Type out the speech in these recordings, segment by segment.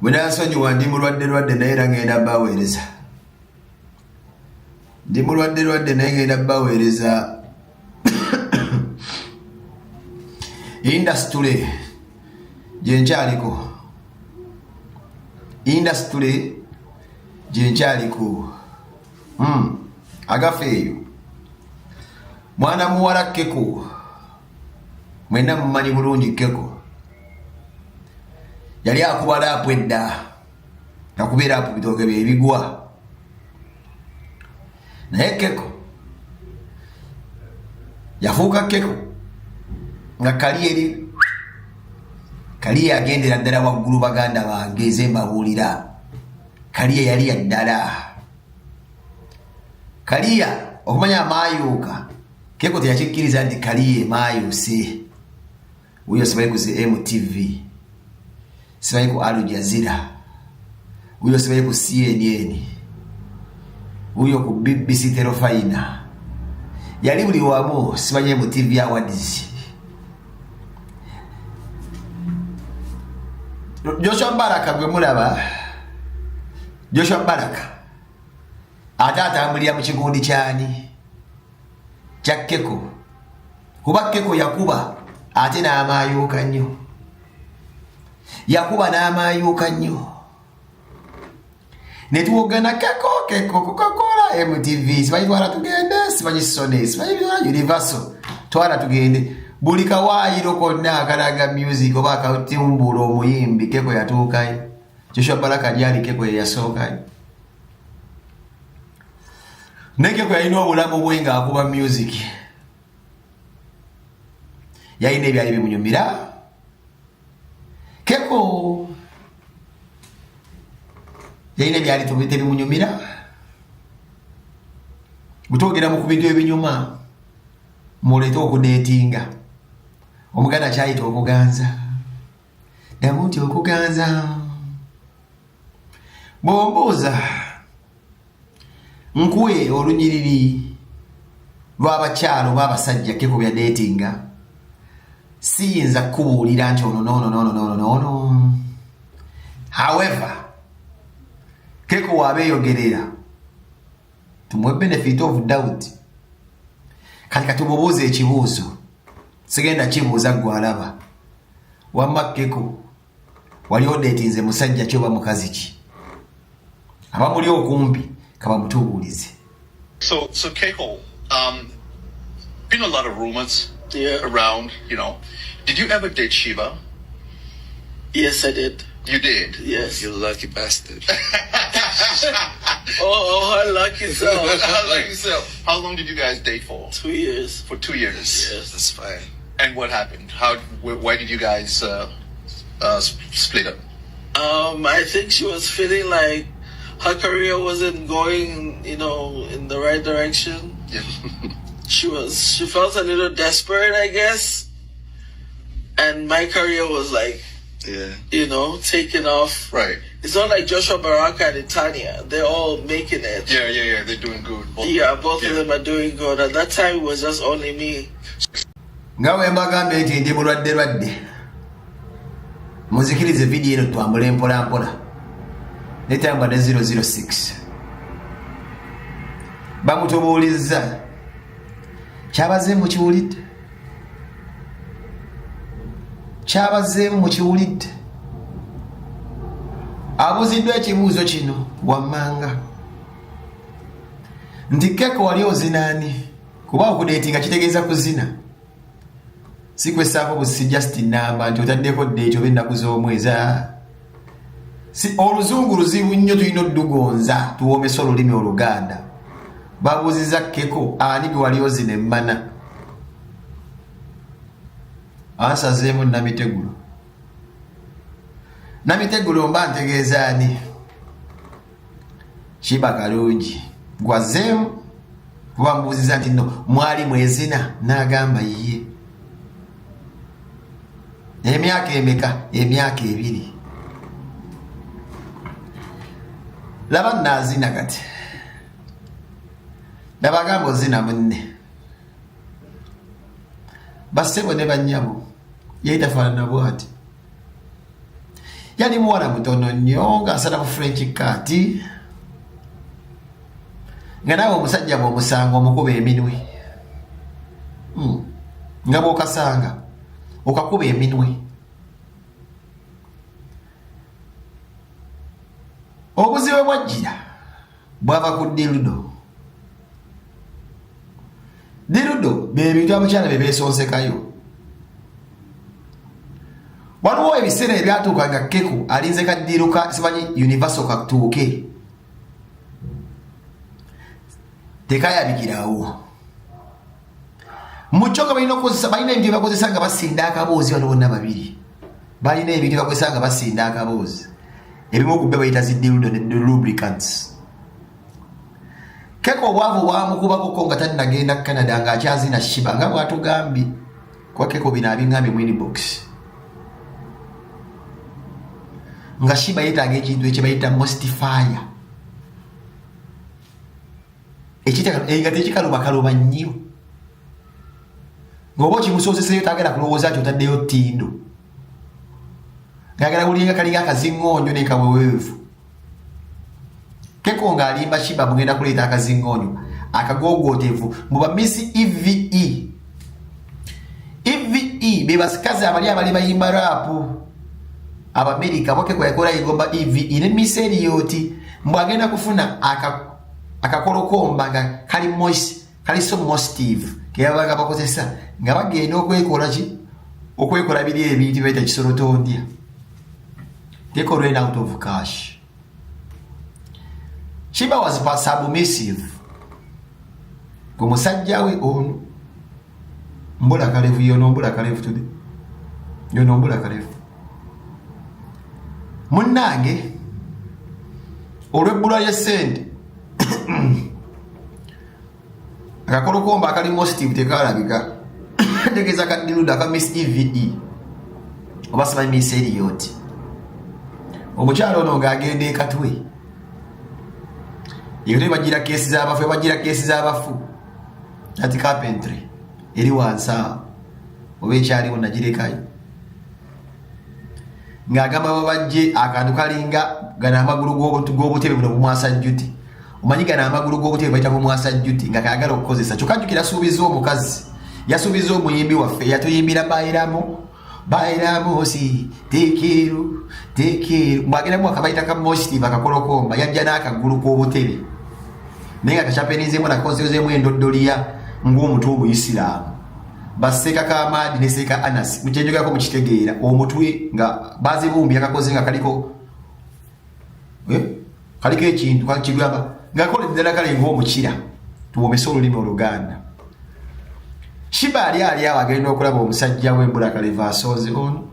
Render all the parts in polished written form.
Munansonyiwa, ndi mulwadde lwadde, naye era ngenda baweereza. Ndi mulwadde lwadde, naye ngenda baweereza. Industry gyenkyaliko, industry gyenkyaliko. Agafa eyo mwana muwala Keko, mwenna mumanyi bulungi Keko yali akuba rap edda, nakuba rap bitooke byebigwa. Naye Keko yafuuka Keko nga kali eri kali yagendera ddala waggulu. Baganda bange, eze mbabuulira, kaliya yali yaddala kaliya okumanya amaayuuka. Keko teyakikkiriza nti kaliya emaayuuse. Wuyo simanyi ku zi MTV, simanyi ku Al Jazeera, wuyo simanyi ku CNN, wuyo ku BBC Terefayina, yali buli wamu, simanyi MTV Awards. Joshua Baraka gwe mulaba, Joshua Baraka ate atambulira mu kigundi kyani? Kya Keko, kuba Keko yakuba ate n'amaayuuka nnyo, yakuba n'amaayuuka nnyo. Netuwogana Keko, Keko Coca-Cola, MTV, simanyi twala tugende, simanyi Sony, simanyi Universal, twala tugende, buli kawaayiro konna akalaga music oba akatimbula omuyimbi, Keko yatuukayo. Joshua Baraka gyali, Keko yeyasookayo. Naye Keko yalina obulamu bwe ng'akuba music, yalina ebyali bimunyumira. Keko yalina ebyali tebimunyumira. Bwetwogera mu ku bintu ebinyuma, muleete okudeetinga, Omuganda kyayita okuganza. Ddamu nti okuganza. Bw'ombuuza nkuwe olunyiriri lw'abakyalo oba abasajja Keko byadeetinga, siyinza kukubuulira nti ono noono noono noono noono. However, Keko waabeeyogerera, tumuwe benefit of doubt. Kati katumubuuza ekibuuzo, sigenda kibuuza gwe alaba. Wamma Keko, wali odeetinze musajja ki oba mukazi ki? Abamuli okumpi kabamutubuulize. So Keko, been a lot of rumors around. Did you ever date Sheebah? Yes, I did. You did. Yes. You lucky bastard. Oh, her lucky self. Like yourself. How long did you guys date for? 2 years. For 2 years. Yes. That's fine. And what happened? How? Why did you guys split up? I think she was feeling like her career wasn't going in the right direction. She felt a little desperate, I guess. And my career was like, taking off. It's not like Joshua Baraka and Tanya. They're all making it. Yeah. They're doing good. Both. Yeah, both of them are doing good. At that time, it was just only me. Nga bwe mbagambye nti ndi mulwadde lwadde, muzikirize vidiyo eno, twambule mpola mpola netambwa ne 006. Bamutubuulizza kyabazeemu, mukiwulidde? Kyabazeemu, mukiwulidde? Abuuziddwa ekibuuzo kino wammanga nti, "Keko, wali ozinaani?" Kuba okudeetinga kitegeeza kuzina, si kwessaako busi just namba nti otaddeko date oba ennaku z'omwezi. Ah. Si oluzungu luzibu nnyo, tulina oddugonza tuwoomesa olulimi Oluganda. Babuuziza Keko, ani gwe wali ozina emmana? Ansazeemu namitegulo namitegulo, mba ntegeeza ani? Sheebah Kalungi gwazeemu, kuba mubuuziza nti no mwali mwezina, n'agamba ye emyaka emeka? Emyaka 2. Laba naazina kati, nabagamba ozina munne. Bassebo ne bannyabo, yali tafaanana bwati. Yali muwala mutono nnyo ng'asala bu French cut, nga naawe omusajja bw'omusanga omukuba eminwe, nga bw'okasanga okakuba eminwe. Obuzibu bwajjira bwava ku dildo. Dildo be bintu abakyala be beesonsekayo. Waliwo ebiseera ebyatuuka nga Keko alinze kaddiiro ka simanyi Universal katuuke, tekayabikirawo. Mu kyo nga balina okukozesa, balina ebintu bye bakozesa nga basinda akaboozi. Bano bonna babiri balina ebintu bye bakozesa nga basinda akaboozi. Ebimu ku byo bayita zi dildo ne lubricants. Keko obwavu bwamukubakoko nga tannagenda Canada, ng'akyazina Shiba nga bw'atugambye, kuba Keko bino abingambye mu inbox, nga Shiba yeetaaga ekintu ekye bayita moistifier, nga tekikalubakaluba nnyo, ng'oba okimusozeseyo tagenda kulowooza nti otaddeyo ttindo, ng'agala bulinga kalinga akaziŋŋoonyo ne kaweweevu. Keko ng'alimba Shiba mugenda kuleeta akaziŋŋoonyo akagoogotevu mu ba Miss EVE. EVE be basikazi abali abali bayimba rap Abamerika. Bokeko yakola yegomba EVE ne Miss Elliot, mbw agenda kufuna akakolokomba nga kali moist, kali so moistive, kebabanga bakozesa nga bagenda okwekola ki, okwekola biri ebintu bayita kisolotondya. Keko ran out of cash. Shiba was submissive ku musajja we ono mbula kalevu, yono mbula kalevu today, yono mbula kalevu. Munnange, olw'ebbula ly'essente, akakolokomba akali moistive tekalabika, tegeeza ka dildo aka Miss EVE oba simanyi Miss Elliot. Omukyalo ono ng'agenda ekatwe eyo, bagira keesi z'abafu, bagira keesi z'abafu ati carpentry eri wansi awo oba ekyaliwo nagirekayo, ng'agamba babajje akantu kalinga gano amagulu g'obutebe buno bumwasajjuti. Omanyi gano amagulu g'obutebe bayita bumwasajjuti, nga kayagala okukozesa. Kyokka jjukira asuubiza omukazi, yasuubiza omuyimbi waffe yatuyimbira bayiramu bayiramusi tekeru tekeru, mbwageramu akabayita ka moistive akakolokomba. Yajja n'akagulu k'obutebe naye nga kakyapenizeemu nakozezemu endoddoliya ng'omutwe omuyisiraamu, baseeka kamaadi ne seeka Anas mukyenjogerako mukitegeera, omutwe nga bazibumbye akakoze nga kaliko kaliko ekintu kigamba nga kola ddala kale ng'omukira, tuwomese olulimi Oluganda. Shiba ali ali awo agenda okulaba omusajja w'embula kaleva asooze ono,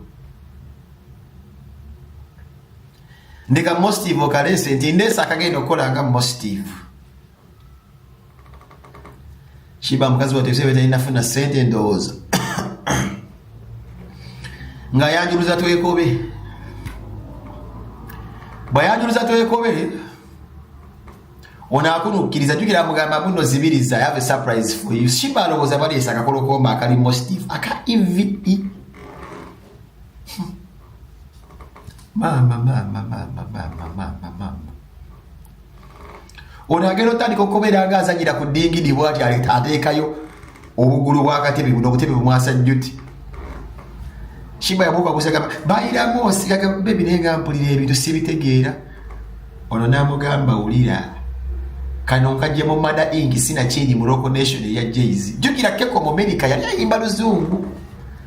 ndeka moistive okaleese, nti ndeese akagenda okukola nga moistive. Shiba mukazi watebise talinafuna sente, ndowooza ng'ayanjuluza Twekobe. Bw'ayanjuluza Twekobe ono akunukkiriza, jjukira amugamba muno zibiriza, "I have a surprise for you." Shiba alowooza baleese akakolokomba akali moistive aka EVE. Maama, maama, maama, maama, maama, maama, ono agenda otandika okubeera nga azanyira ku dingidi bwati, ateekayo obugulu bw'akatebe buno, obutebe bumwasajjuti. Shiba yabuuka busagamba bayiramu osigaga baby, naye nga mpulira ebintu sibitegeera. Ono n'amugamba, "Wulira kano nkajje mu Mada Inc, sinakindi mu Roc Nation eya Jay-Z." Jjukira Keko mu America yali ayimba luzungu,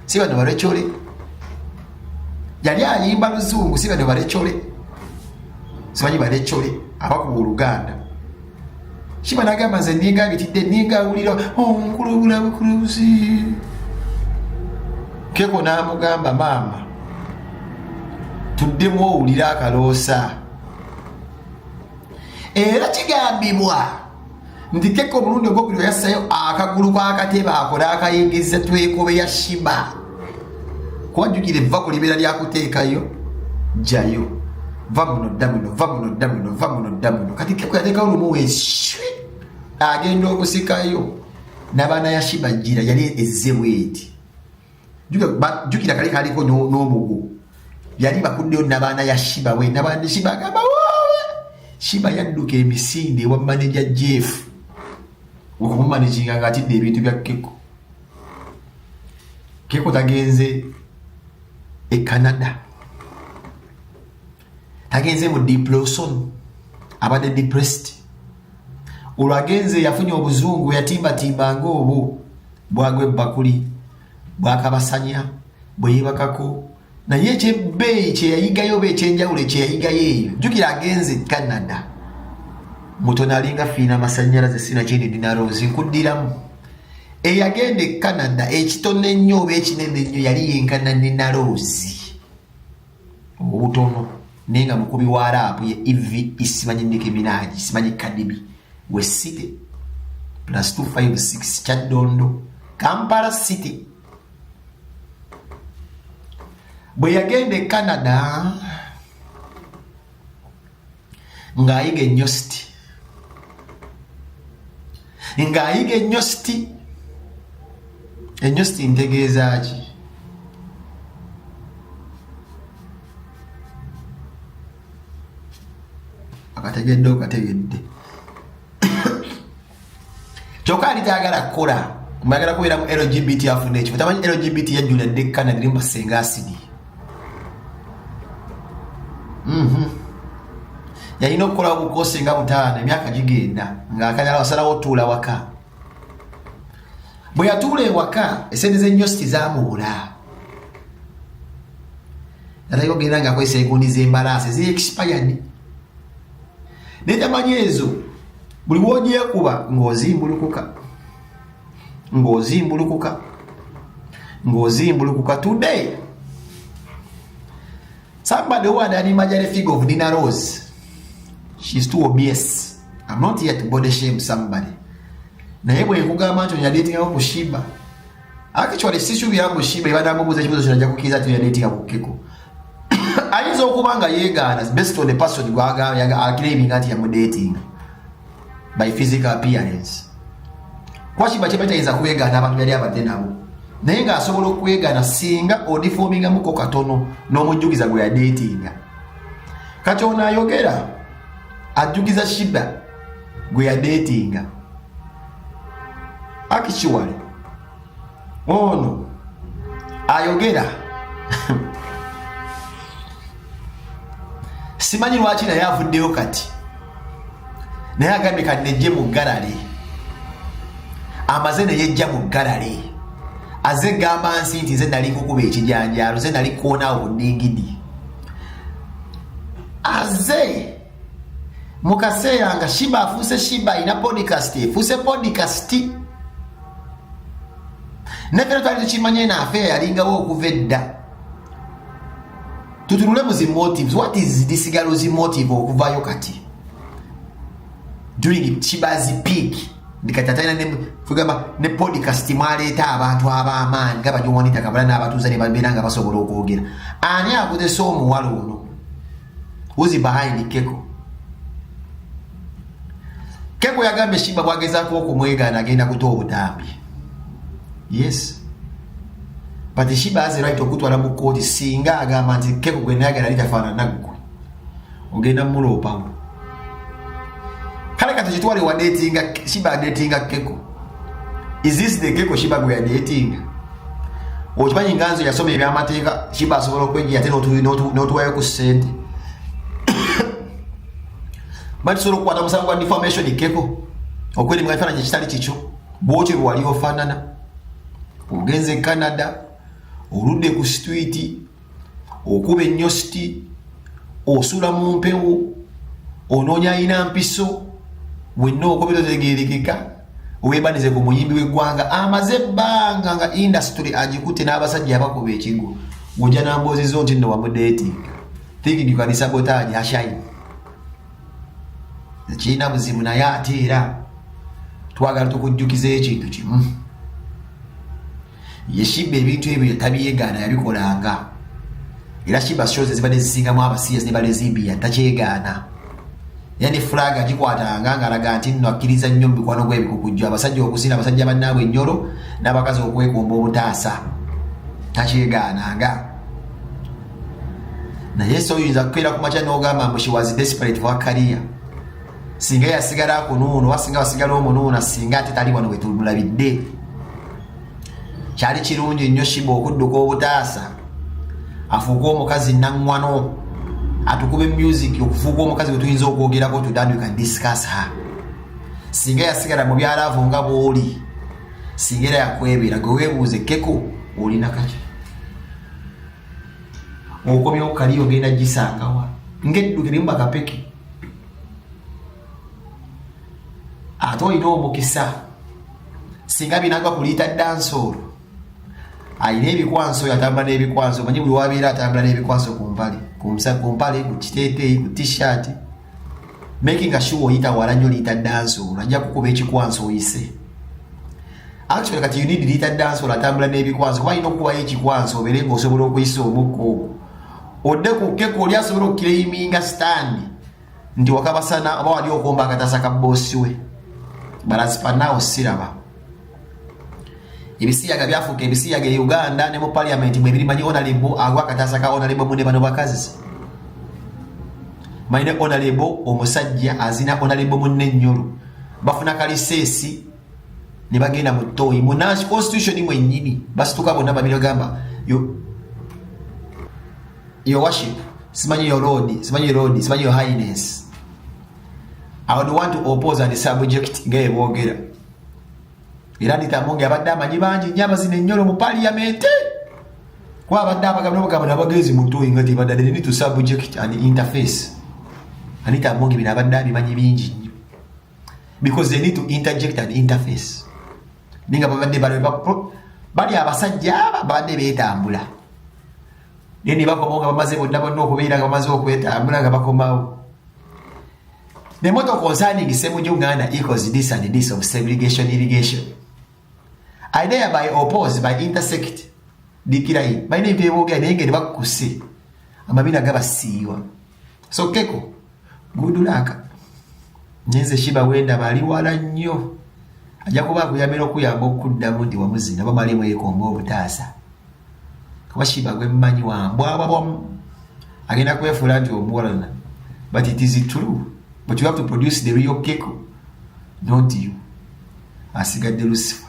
si bano balecole. Yali ayimba luzungu, si bano balecole, simanyi balecole abakuba Oluganda. Shiba nagamba, "Nze ninga bitidde, ninga awulira onkulubula bukulubuzi." Keko n'amugamba, "Maama, tuddemu owulire akaloosa." Era kigambibwa nti Keko omulundi ogwokubiri yassayo akagulu k'akatebe ako n'akayingiza Twekobe ya Shiba, kuba jjukira evva ku libeera lyakuteekayo jjayo, va muno dda muno, va muno dda muno, va muno dda muno. Kati Keko yateekawo lumu weswi, agenda okusikayo n'abaana ya Shiba jjira yali ezze bweti. Jjukira kali kaliko n'omugo. Yali bakuddeyo nabaana ya Shiba we nabaana Shiba agamba woowe. Shiba yadduka emisinde ewa manager Jeff okumumanaginga ng'atidde ebintu bya Keko. Keko tagenze e Canada, tagenze mu depression, abadde depressed. Olwo agenze yafunye obuzungu, yatimbatimba ng'obwo bwagwa ebbakuli, bwakabasanya, bwe yeebakako. Naye ekyebbeeyi kye yayigayo oba ekyenjawulo kye yayigayo eyo, jjukira agenze Canada mutono alinga fiina amasannyalaze sinakindi dinaroozi nkuddiramu. Eyagenda e Canada ekitono ennyo oba ekinene ennyo yali yenkana Ninaroozi obutono, naye nga mukubi wa rap ye Eve, simanyi Nicki Minaj, simanyi Cardi B, we city plus 256 Kyaddondo, Kampala City. Bwe yagenda e Canada ng'ayiga ennyositi, ng'ayiga ennyositi, ennyositi ntegeeza ki? Akategedde okategedde. Kyokka ali tayagala kukola, mwagala kubeera mu LGBT afune ekifo. Tamanyi LGBT yajjula dde Canada eri mubasenga asidi. Yalina okukola obukosi nga 5, emyaka gigenda ng'akanyala wasalawo otuula waka. Bwe yatuula ewaka esente z'ennyositi zaamubula, atandika okugenda ng'akozesa engundi z'embalaasi eziri expired, naye tamanyi ezo buli w'ogyekuba ng'ozimbulukuka, ng'ozimbulukuka, ng'ozimbulukuka. Today somebody who had an imaginary figure of Nina Rose, she's too obese. I'm not here to body shame somebody, naye bwe nkugamba nti onyadeetingako ku Shiba, actually sisuubira mbu Shiba ebanamubuuza ekibuuzo kino ajja kukkiriza nti onyadeetinga ku Keko. Ayinza okuba nga yeegaana based on the person gwagaclaiminga nti yamudatinga by physical appearance, kuba Shiba kyeba tayinza kwegaana abantu yali abadde nabo, naye ng'asobola okwegaana singa odifomingamuko katono n'omujjukiza gwe yadeetinga. Kati ono ayogera ajjukiza Shiba gwe yadeetinga. Actually ono ayogera simanyi lwaki naye avuddeyo kati, naye agambye kanejje mu galale. Amaze neyejja mu galale, aze gamba nsi nti nze nali nkukuba ekijanjaalo, nze nali kuwonawo ku ddingidi. Aze mu kaseera nga Shiba afuuse Shiba alina podcast, efuuse podcast. Nefera twali tukimanye naafe yalingawo okuva edda. Tutunule mu zi motives. What is this girl's motive okuvayo kati during Shiba's peak? Ndikati atalina ne kugamba ne podcast mwaleeta abantu ab'amaanyi nga bajowanita kabala n'abatuuza ne babeera nga basobola okwogera. Ani akozesa omuwala ono? Who's behind Keko? Keko yagambye Shiba bwagezaako okumwegaana agenda kuta obutambi. Yes, but Shiba has a right okutwala mu kooti singa agamba nti Keko gwe nayagala litafaanana ggwe ogenda muloopawo. Kale kati kitwale wa datinga Shiba, datinga Keko. Is this the Keko Shiba gwe yadeetinga? Okimanyi nga nze yasoma ebyamateeka, Shiba asobola okwejja ate n'otuwayo ku ssente. Batusobola okukwata musango gwa defamation Keko okwerimu ekifaananyi ekitali kikyo bwotyo bwe wali ofaanana. Ogenze e Canada, oludde ku street, okuba ennyositi, osula mu mpewo, onoonya alina mpiso, wenna okobera otegeerekeka. Weebanize ku muyimbi w'eggwanga amaze ebbanga nga industry agikutte n'abasajja abakuba ekigo, ng'ojja n'amboozizo nti nno wamudeetinga, thinking you can sabotage her shine. Kirina buzibu, naye ate era twagala tukujjukiza ekintu kimu. Ye Shiba ebintu ebyo tabyegaana, yabikolanga. Era Shiba shows ezibadde zisingamu abasiyas ne balesbian takyegaana, era ne flag agikwatanga ng'alaga nti nno akkiriza nnyo mu mikwano gw'ebikukujjo, abasajja okusina abasajja bannaabwe ennyolo n'abakazi okwekomba obutaasa, takyegaananga. Naye so oyinza kukeera ku makya n'ogamba mbu she was desperate for her career. Singa yasigala akunuuna oba singa wasigala omunuuna, singa ate tali wano wetumulabidde. Kyali kirungi nnyo Sheebah okudduka obutaasa, afuuke omukazi naŋŋwano, atukube music, okufuuka omukazi bwe tuyinza okwogerako to then we can discuss her. Singa yasigala mu bya love nga bw'oli, singa era yakwebera. Gwe weebuuze, Keko olina kaki? Okomyewo kali ogenda gisangawa ng'edduka erimu bakapeke? Ate olina omukisa, singa binagwa kuliita dancehall, alina ebikwanso oyo atambula n'ebikwanso. Omanyi buli wabeera atambula n'ebikwanso ku mpale, ku mpale, ku kiteeteeyi, ku T-shirt, making sure oyita wala nnyo liita dancehall, ajja kukuba ekikwanso oyise. Actually kati you need liita dancehall atambula n'ebikwanso, kuba alina okukubayo ekikwanso obeere ng'osobola okuyisa omukka ogwo odde ku Keko oli asobola okuclaiminga stand nti wakabasana oba wali okomba akatasa ka boss we. But as per now, siraba. Ebisiyaga byafuuka ebisiyaga e Uganda ne mu parliament mwe birimanyi. Honorable agwa akatasa ka honorable mune, bano bakazi manyine. Honorable omusajja azina honorable munne ennyolo, bafuna kaliseesi ne bagenda mu toyi mu constitution mwennyini, basituka bonna babiri, bagamba your worship, simanyi your lord, simanyi your lord, simanyi your highness, I would want to oppose and subject, nga eboogera. Era Anita Among abadde amanyi bangi nnyo abazina ennyolo mu parliament, kuba abadde abagamba nabagamba nabagenzi mu toyi nga tebadde, they need to subject and interface. Anita Among bino abadde abimanyi bingi nnyo because they need to interject and interface, naye nga babadde bali abasajja aba babadde beetambula, naye ne bakomawo nga bamaze bonna bonna okubeera nga bamaze okwetambula nga bakomawo. The motto concerning Ssemujju Nganda equals this and this of segregation irrigation. I thereby oppose by intersect dikirayi balina ebintu ebyogera, naye ngeri bakkuse amabina gabasiiwa. So Keko, good luck. Nenze Sheebah wendaba ali wala nnyo, ajja kuba akuyambira okuyamba okuddamu nti wamuzina bamalimu ekomba obutaasa, kuba Sheebah gwe mmanyi wambwabwa bwamu, agenda kwefuula nti omuwalana, but it is true. But you have to produce the real Keko, not you asigadde Lucifer.